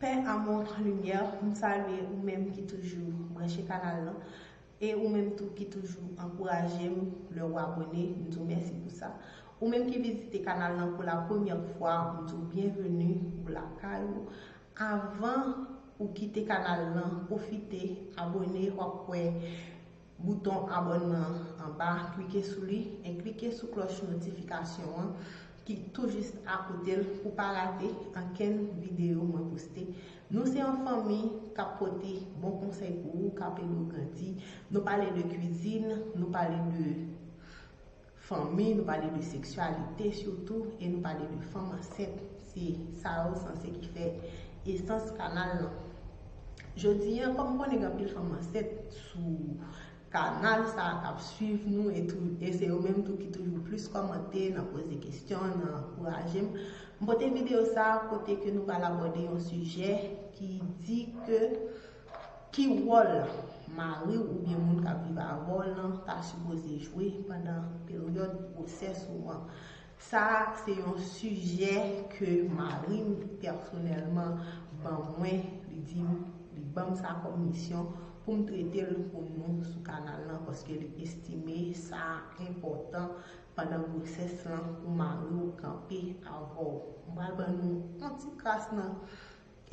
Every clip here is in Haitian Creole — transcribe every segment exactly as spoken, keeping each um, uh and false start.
Fè amour lumière, m salye ou menm ki toujou branche kanal lan e ou menm tou ki toujou ankouraje m lè w abone, m di w mèsi pou sa. Ou menm ki vizite kanal lan pou la premyè fwa, m di w byenveni, ou lakay ou. Avan ou kite kanal lan, pwofite abone, w ap wè bouton abònman an anba, klike sou li e klike sou klòch notifikasyon an ki tou jis akote l pou pa rate ankenn videyo mwen poste. Nou se yon fanmi k ap pote bon konsèy pou ou, k ap ede w grandi. Nou pale de kwizin, nou pale de fanmi, nou pale de seksyalite sitou, e nou pale de fanm ansent. Se sa yo sanse ki fè esans kanal lan. Jodi a, kòm konnen gen anpil fanm ansent sou kanal sa k ap swiv nou e tou, e se yo menm tou ki toujou plis kòmante, nan poze kesyon, nan ankouraje m. M pote videyo sa kote ke nou pral abòde yon sijè ki di ke ki wòl mari w oubyen moun k ap viv avè w lan ta sipoze jwe pandan peryòd gwosès ou an. Sa a se yon sijè ke mari m pèsonèlman ban mwen, li di m, li ban m sa kòm misyon pou m trete l pou nou sou kanal lan, paske li estime sa enpòtan pandan gwosès lan pou mari w kanpe avè w. M pral ban nou yon ti kras nan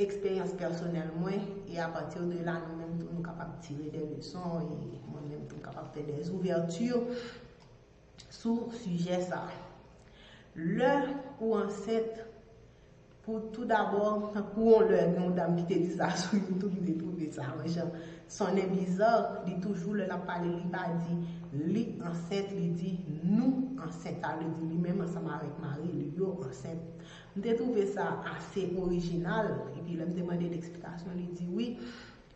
eksperyans pèsonèl mwen, e apati de la, nou menm tou, nou kapab tire de leson, e mwen menm tou, m kapab fè de ouvèti sou sijè sa. Lè ou ansent, pou tou dabò, tankou yon lè, gen yon dam ki te di sa sou YouTube, m te twouve sa yon jan sonnen biza, li toujou, lè l ap pale, li pa di li ansent, li di nou ansent, sa vle di li menm ansanm avèk mari li yo ansent. M te twouve sa ase orijinal, epi lè m te mande l eksplikasyon, li di wi,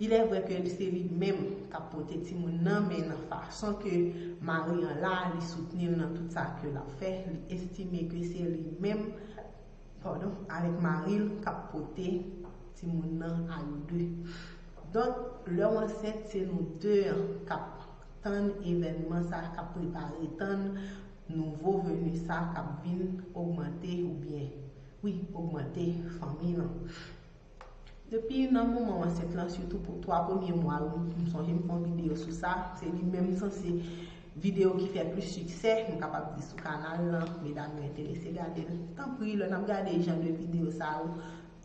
il est vrai ke se li menm k ap pote timoun nan, men nan fason ke mari an la, li soutni l nan tout sa ke l ap fè, li estime ke se li menm, padon, avèk mari l k ap pote timoun nan a yo de. Donk, lè w ansent, se nou de an k ap tann evènman sa, k ap prepare tann nouvo veni sa k ap vin ogmante oubyen, wi, ogmante fanmi lan. Depi nan moman w ansent lan, sitou pou twa premye mwa yo, m sonje m fè yon videyo sou sa, se li menm sanse videyo ki fè plis siksè, m kapab di, sou kanal lan, medam yo enterese gade l. Tanpri, lè n ap gade jan de videyo sa yo,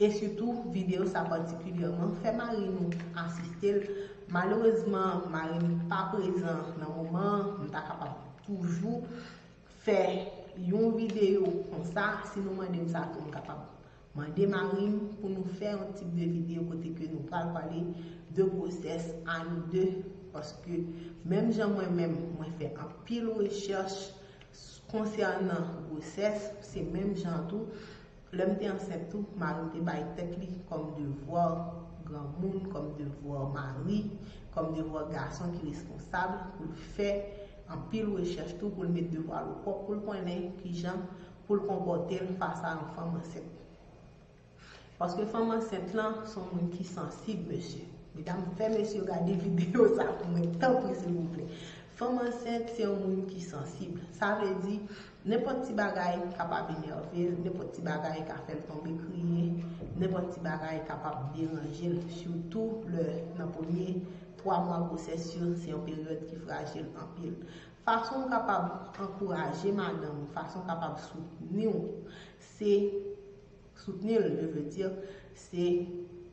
e sitou videyo sa patikilyèman, fè mari nou asiste l. Malerezman, mari m pa prezan nan moman an, m ta kapab toujou fè yon videyo konsa. Si nou mande m sa tou, m kapab mande mari m pou nou fè yon tip de videyo kote ke nou pral pale de gwosès a nou de, paske menm jan mwen menm, mwen fè anpil rechèch konsènan gwosès, se menm jan tou, lè m te ansent tou, mari m te bay tèt li kòm devwa granmoun, kòm devwa mari, kòm devwa gason ki responsab, pou l fè anpil rechèch tou, pou l met devwa l okòp, pou l konnen kijan pou l konpòte l fas a yon fanm ansent. Paske fanm ansent lan se yon moun ki sansib, mesye. Medam, fè mesye yo gade videyo sa pou mwen, tanpri, silvouplè. Fanm ansent se yon moun ki sansib. Sa vle di, nenpòt ti bagay kapab enève l, nenpòt ti bagay ka fè l tonbe kriye, nenpòt ti bagay kapab deranje l, sitou lè nan premye twa mwa gwosès yo, se yon peryòd ki frajil anpil. Fason w kapab ankouraje madanm ou, fason w kapab soutni w, se soutni l, je veux dire, se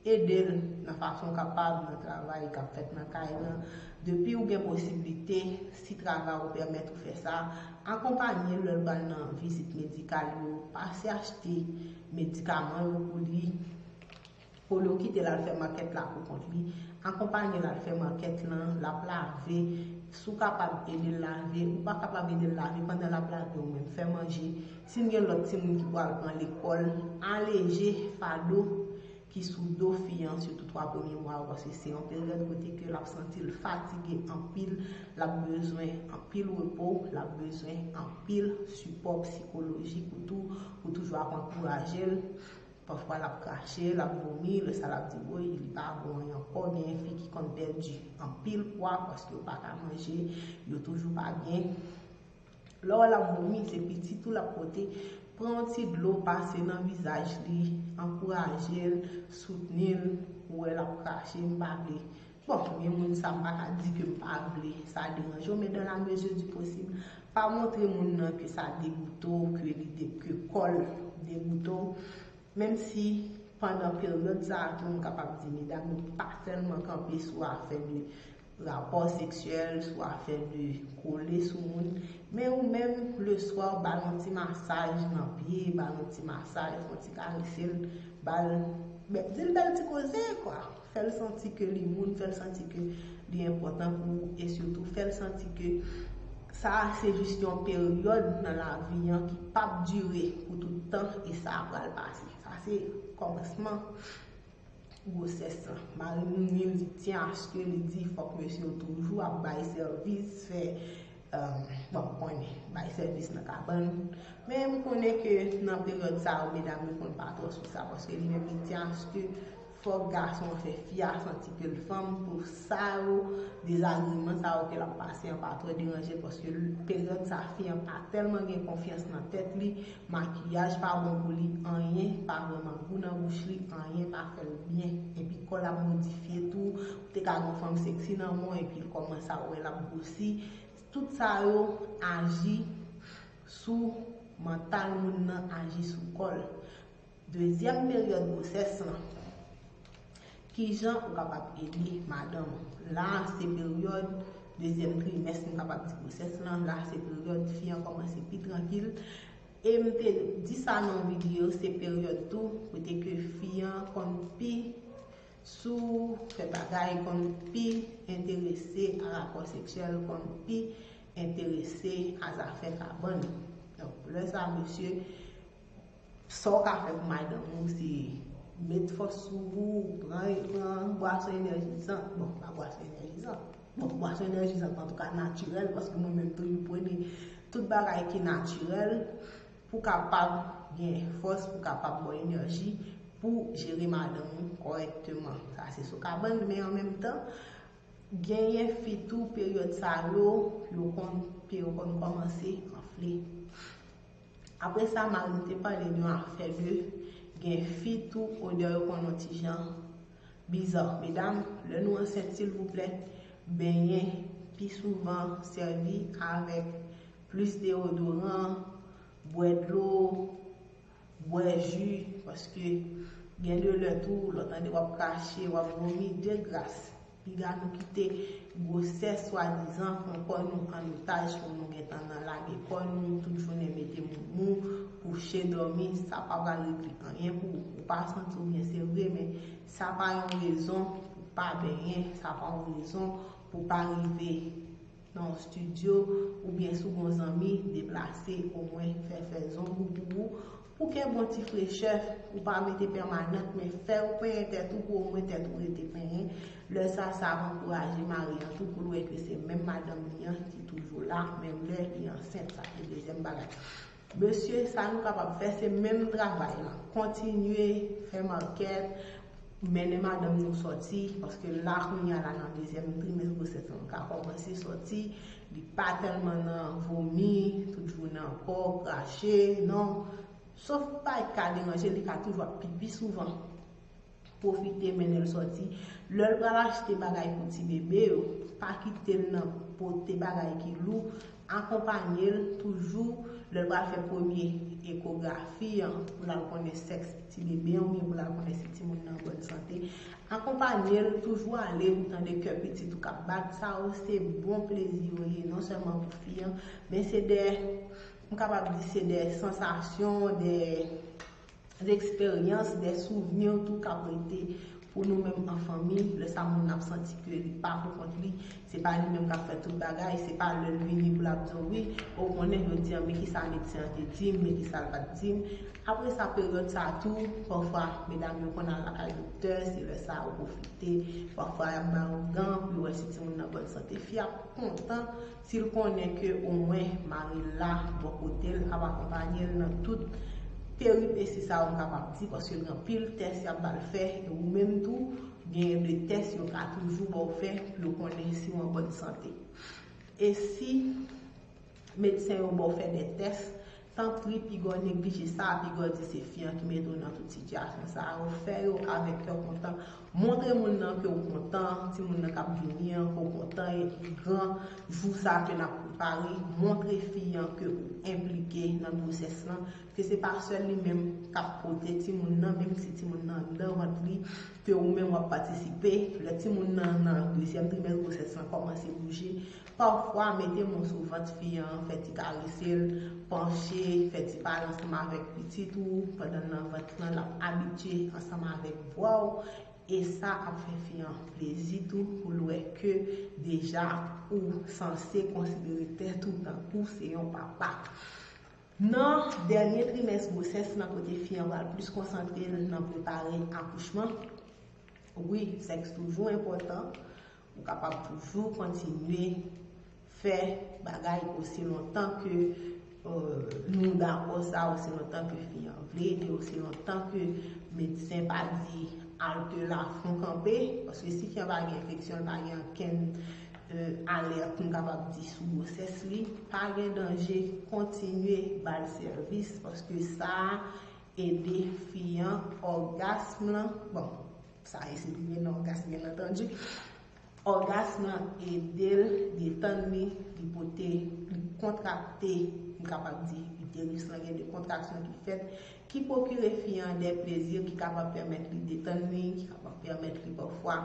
ede l nan fason w kapab nan travay k ap fèt nan kay lan. Depi w gen posiblite, si travay ou pèmèt ou fè sa, akonpanye l lè l pral nan vizit medikal yo, pase achte medikaman yo pou li. Olye w kite l al fè makèt la pou kont li, akonpanye l al fè makèt lan, l ap lave. Si w kapab ede l lave, ou pa kapab ede l lave, pandan l ap lave, ou menm fè manje. Si n gen lòt timoun ki pral pran lekòl, aleje fado ki sou do fi an, sitou twa premye mwa yo, paske se yon peryòd kote ke l ap santi l fatige anpil, l ap bezwen anpil repo, l ap bezwen anpil sipò sikolojik ou tou, pou toujou ap ankouraje l. Pafwa l ap krache, l ap vomi, lè sa l ap di woy, li pa vo anyen ankò. Gen fi ki konn pèdi anpil pwa paske yo pa ka manje, yo toujou pa byen. Lè w wè l ap vomi, se pitit ou l ap pote. Pran yon ti dlo, pase nan vizaj li, ankouraje l, soutni l, ou wè l ap krache, m pa vle. Bon, gen moun sa m pa ka di ke m pa vle, sa deranje w, men dans la mesure du possible, pa montre moun nan ke sa degoute w, ke li de, ke kò l degoute w. Menm si pandan peryòd sa a tou, m kapab di medam yo pa tèlman kanpe sou afè de rapò seksyèl, sou afè de kole sou moun, men ou menm, leswa, ba l yon ti masaj nan pye, ba l yon ti masaj, fè yon ti karese l, ba l, di l bèl ti koze, kwa. Fè l santi ke li moun, fè l santi ke li enpòtan pou ou, e sitou fè l santi ke sa a se jis yon peryòd nan lavi an ki p ap dire pou tout tan, e sa a pral pase. Sa se kòmansman gwosès lan. Mari m ni li tyen aske li di fòk mesye yo toujou ap bay sèvis, fè, bon, konnen, bay sèvis nan kabann. Men m konnen ke nan peryòd sa yo, medam yo konn pa twò sou sa, paske li menm li tyen aske fòk gason an fè fi a santi ke l fanm pou sa yo, dezagreman sa yo ke l ap pase an pa twò deranje l, paske peryòd sa fi an pa tèlman gen konfyans nan tèt li, makiyaj pa bon pou li, anyen pa vrèman gou nan bouch li, anyen pa fè l byen, epi kò l ap modifye tou, ou te ka gen yon fanm seksi nan men w, epi l kòmanse ap wè l ap gwosi, tout sa yo aji sou mantal moun nan, aji sou kò l. Dezyèm peryòd gwosès lan, kijan ou kapab ede madanm ou? La a se peryòd dezyèm trimès, m kapab di, gwosès lan. La a se peryòd fi an kòmanse pi trankil. E m te di sa nan yon videyo, se peryòd tou kote ke fi an konn pi sou fè bagay, konn pi enterese a rapò seksyèl, konn pi enterese a zafè kabann. Donk, lè sa, mesye, sa w ka fè pou madanm ou, se met fòs sou ou, pran, pran bwason enèjizan. Bon, pa bwason enèjizan. Bon, bwason enèjizan, antouka, natirèl, paske mwen menm tou, m prene tout bagay ki natirèl pou kapab gen fòs, pou kapab ba w enèji, pou jere madanm ou kòrèkteman. Sa se sou kabann, men an menm tan, genyen fi tou, peryòd sa yo, yo konn, yo konn kòmanse anfle. Apre sa, mari m te pale de yon afè de gen fi tou, odè yo konn yon ti jan biza. Medam, lè nou ansent, silvouplè, benyen pi souvan, sèvi avèk plis deodoran, bwè dlo, bwè ji, paske gen de lè tou, lè w tande w ap krache, w ap vomi, de gras, piga nou kite gwosès swadizan pran kò nou an otaj pou nou gentan nan lage kò nou, tout jounen mete moumou, kouche, dòmi, sa pa pral regle anyen pou ou. Ou pa santi w byen, se vre, men sa pa yon rezon pou pa benyen, sa pa yon rezon pou pa rive nan yon estidyo, oubyen si w gen yon zanmi, deplase, omwen fè, fè zong ou pou ou, pou ke bon ti frechè, ou pa mete pèmanant, men fè ou penyen tèt ou pou omwen tèt ou rete penyen. Lè sa, sa ap ankouraje mari an tou pou l wè ke se menm madanm li an ki toujou la, menm lè li ansent, sa se dezyèm bagay. Mesye, sa nou kapab fè, se menm travay lan. Kontinye fè makèt, mennen madanm nou sòti, paske la, kounye a la, nan dezyèm trimès gwosès lan, ka kòmanse sòti, li pa tèlman nan vomi, tout jounen ankò, krache, non. Sof bagay ki ka deranje, li ka toujou ap pipi souvan. Pwofite mennen l sòti. Lè l pral achte bagay pou ti bebe yo, pa kite l nan pote bagay ki lou. Akonpanye l toujou lè l pral fè premye ekografi an, pou l al konnen sèks ti bebe an, oubyen pou l al konnen si timoun nan an bòn sante. Akonpanye l, toujou ale, ou tande kè pitit ou k ap bat, sa yo se bon plezi yo ye, non sèlman pou fi an, men se de, m kapab di se de sansasyon, de eksperyans, de souvni tou k ap rete pou nou menm an fanmi. Lè sa moun nan ap santi ke li pa pou kont li, se pa li menm k ap fè tout bagay, se pa lè l vini pou l ap di w wi, ou konnen jodi a, men kisa medsen an te di m, men kisa l pa t di m. Apre sa, peryòd sa tou, pafwa, medam yo konn al lakay doktè, se lè sa yo pwofite. Pafwa, y ap ba yo gan pou yo wè si timoun nan bòn sante. Fi a kontan si l konnen ke omwen mari l la bò kote l, ap akonpanye l nan tout peripesi sa yo, m kapab di, paske l gen anpil tès y ap ba l fè, e ou menm tou, genyen de tès yo ka toujou ba w fè pou yo konnen si w an bòn sante. E si medsen yo ba w fè de tès, Tanpri, piga w neglije sa, piga w di se fi an ki mete w nan tout sitiyasyon sa yo. Fè yo avèk kè kontan. Montre moun nan ke w kontan, timoun nan k ap vini an, ke w kontan epi gran jou sa ke n ap prepare. Montre fi an ke ou enplike nan gwosès lan, ke se pa sèl li menm k ap pote timoun nan, menm si timoun nan anndan vant li, ke ou menm w ap patisipe. Lè timoun nan nan dezyèm trimès gwosès lan kòmanse bouje, pafwa mete men w sou vant fi an, fè ti karese l, panche, fè ti pale ansanm avèk pitit ou pandan l nan vant lan, l ap abitye ansanm avèk vwa w. E sa ap fè fi an plezi tou pou l wè ke deja ou sanse konsidere tèt ou tankou se yon papa. Nan dènye trimès gwosès lan, kote fi an pral plis konsantre l nan prepare akouchman, wi, sèks toujou enpòtan. Ou kapab toujou kontinye fè bagay osi lontan ke nou dakò sa, osi lontan ke fi an vle, e osi lontan ke medsen pa di alte lafon kanpe, paske si fi an pa gen enfeksyon, li pa gen ankenn alèt, m kapab di, sou gwosès li, pa gen danje, kontinye ba l sèvis, paske sa ede fi an, ògasm lan, bon, sa e se li gen nan ògasm, byen antandi. Ògasm lan ede l detann li, li pote, li kontrakte, m kapab di, iteris lan gen de kontraksyon ki fèt, ki pwokire fi an de plezi ki kapab pèmèt li detann li, ki kapab pèmèt li pafwa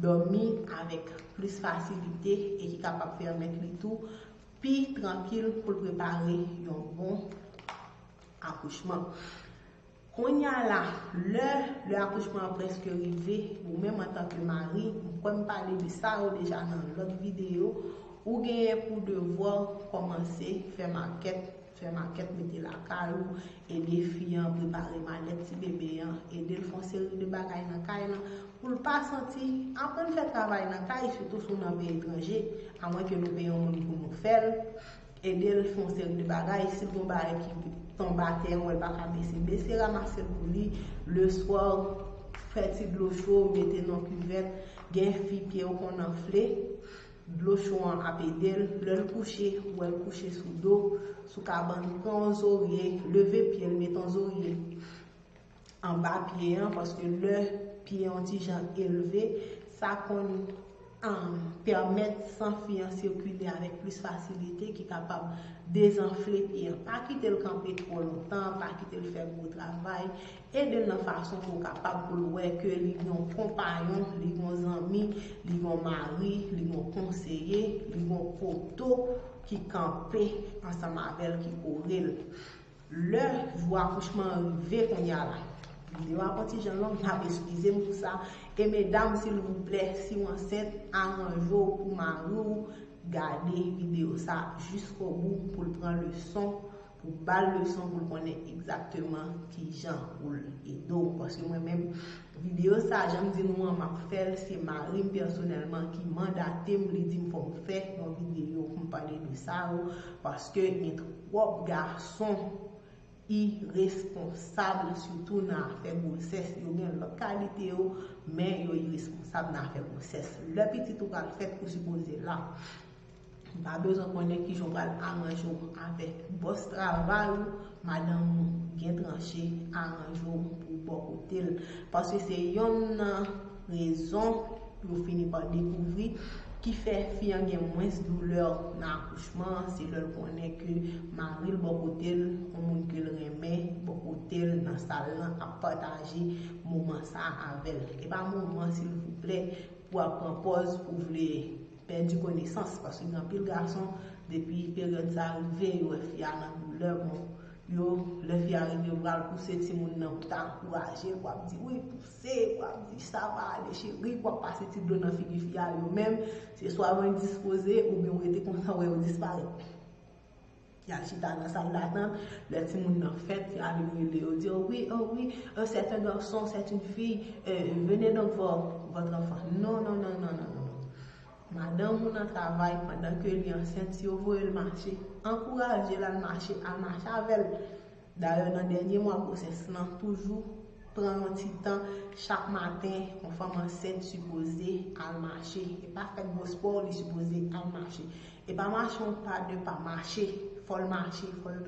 dòmi avèk plis fasilite e ki kapab pèmèt li tou pi trankil pou l prepare yon bon akouchman. Kounye a la, lè, lè akouchman an prèske rive, ou menm antanke mari, m kwè m pale de sa yo deja nan lòt videyo, ou genyen pou devwa kòmanse fè makèt, fè makèt, mete lakay ou, ede fi an prepare malèt ti bebe an, ede l fè yon seri de bagay nan kay lan, pou l pa santi, aprann fè travay nan kay, sitou si w nan peyi etranje, amwenke nou peye yon moun pou nou fè l, ede l fè yon seri de bagay. Si l gen yon bagay ki tonbe atè, ou wè l pa ka bese, bese, ramase l pou li. Leswa, fè ti dlo cho, mete nan kivèt. Gen fi pye yo konn anfle, dlo cho an ap ede l. Lè l kouche, ou wè l kouche sou do, sou kabann, pran yon zorye, leve pye l, mete yon zorye anba pye an, paske lè pye an ti jan elve, sa konn, um, pèmèt san fi an sikile avèk plis fasilite, ki kapab dezanfle pye an. Pa kite l kanpe twò lontan, pa kite l fè gwo travay. Ede l nan fason pou w kapab, pou l wè ke li gen yon konpayon, li gen yon zanmi, li gen yon mari, li gen yon konseye, li gen yon poto ki kanpe ansanm avè l, ki kore l. Lè jou akouchman an rive kounye a la, videyo a pran ti jan long, n ap eskize m pou sa. E medam, silvouplè, si w ansent, aranje w pou mari w gade videyo sa jiskobou, pou l pran leson, pou ba l leson, pou l konnen egzakteman kijan pou l ede w. Paske mwen menm, videyo sa, jan m di nou an, m ap fè l, se mari m pèsonèlman ki mandate m, li di m fò m fè yon videyo pou m pale de sa yo, paske gen twòp gason iresponsab, sitou nan afè gwosès. Yo gen lòt kalite yo, men yo iresponsab nan afè gwosès. Lè pitit ou pral fèt, ou sipoze la. Ou pa bezwen konnen kijan w pral aranje w avèk bòs travay ou, madanm ou gen tranche, aranje w pou bò kote l. Paske se yonn nan rezon yo fini pa dekouvri ki fè fi an gen mwens doulè nan akouchman an, se lè l konnen ke mari l bò kote l, yon moun ke l renmen bò kote l nan sal lan ap pataje moman sa a avè l. E pa moman, silvouplè, pou w ap pran pòz ou vle pèdi konesans, paske gen anpil gason, depi peryòd sa rive, yo wè fi a nan doulè, bon, yo, lè fi a rive, yo pral pouse timoun nan pou ta ankouraje l, pou ap di, wi, pouse, pou ap di, sa va ale, cheri, pou ap pase ti dlo nan figi fi a, yo menm, se swa yo endispoze, oubyen yo rete konsa, wè yo disparèt. Y al chita nan sal datant, lè timoun nan fèt, y a vin rele yo, di, oh wi, oh wi, euh, c'est un garçon, c'est une fille, euh, venez donc voir votre enfant. Non, non, non, non, non, non, non. Madanm ou nan travay pandan ke li ansent, si yo voye l mache, ankouraje l al mache, al mache avè l. Dayè, nan dènye mwa gwosès lan, toujou pran yon ti tan chak maten, yon fanm ansent sipoze al mache. E pa fè gwo spò, li sipoze al mache. E pa mache yon pa de pa, mache. Fò l mache, fò l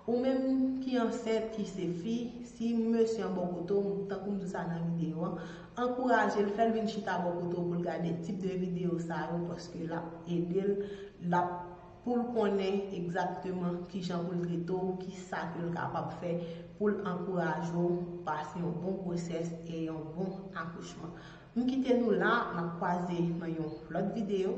Ou menm ki ansent, ki se fi, si mesye an bò kote w, tankou m di sa nan videyo an, ankouraje l, fè l vin chita bò kote w pou l gade tip de videyo sa yo, paske l ap ede l, l ap pou l konnen egzakteman kijan pou l trete w, ki sa ke l kapab fè pou l ankouraje w pase yon bon gwosès e yon bon akouchman. M kite nou la, n ap kwaze nan yon lòt videyo.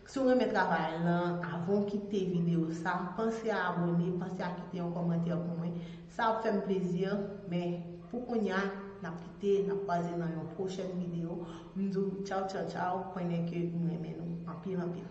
Si w renmen travay lan, avan w kite videyo sa, panse a abòne, panse a kite yon kòmantè pou mwen. Sa ap fè m plezi, men pou kounye a, n ap kite, n ap kwaze nan yon pwochèn videyo. M di w tchaw, tchaw, tchaw, konnen ke m renmen nou anpil, anpil.